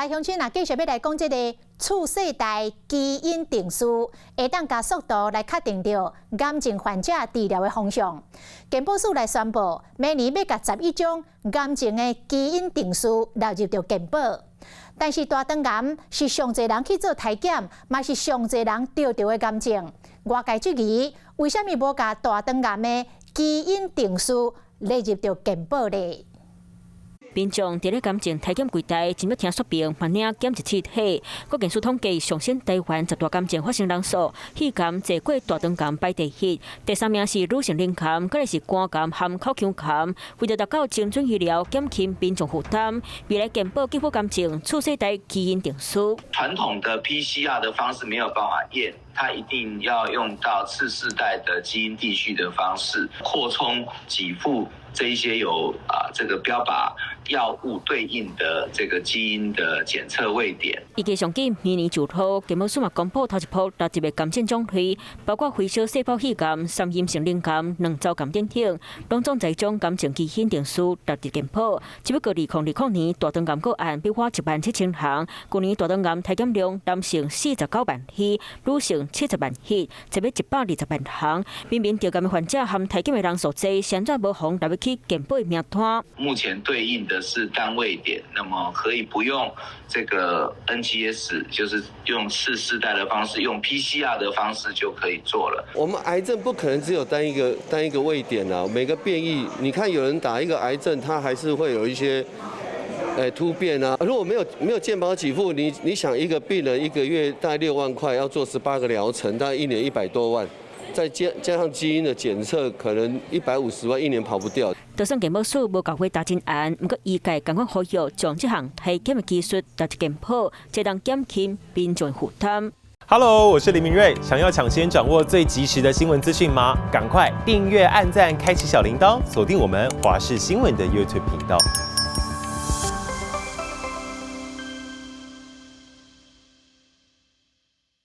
來鄉親啊，繼續欲來講這个次世代基因定序，會當加速度來確定著癌症患者治療的方向。健保署來宣布，明年欲共11種癌症的基因定序納入著健保。但是大腸癌是上濟人去做篩檢，嘛是上濟人著著的癌症。外界質疑，為啥物無共大腸癌的基因定序納入著健保呢？民眾佇咧癌症篩檢櫃台，真欲聽說明，嘛領檢一次體。國健署統計，上新台灣十大癌症發生人數，肺癌坐過大腸癌排第一，第三名是乳腺癌，閣來是肝癌和口腔癌。為著達到精準醫療，減輕民眾負擔，未來健保給付癌症次世代基因定序。傳統的 PCR 的方式沒有辦法驗，它一定要用到次世代的基因定序的方式，擴充給付這一些有這個標靶藥物對應的這個基因的檢測位點。預計上緊明年就好，健保署嘛公布頭一波納入的癌症種類，包括非小細胞肺癌、三陰性乳癌、卵巢癌等等，攏總在將癌症基因定序納入健保。只不過2020年大腸癌個案變化1.7萬項，舊年大腸癌篩檢量男性49萬例，女性70萬例，這欲120萬項。明明著癌的患者和篩檢的人數濟，現在無予納入去健保名單。目前對應的是單位點，那麼可以不用這個 NGS，就是用次世代的方式，用 PCR 的方式就可以做了。我們癌症不可能只有單一個位點啊，每個變異，你看有人打一個癌症，他還是會有一些突變啊。如果沒有健保給付，你想一個病人一個月大概6萬塊，要做18個療程，大概一年100多萬。再加上基因的檢測，可能150萬一年跑不掉。就算健保署無共回答真案，毋過醫界仝款呼籲將這項篩檢的技術納入健保，才能減輕民眾負擔。 Hello，我是林明瑞，想要搶先掌握最及時的新聞資訊嗎？趕快訂閱、按讚、開啟小鈴鐺，鎖定我們華視新聞的 YouTube 頻道。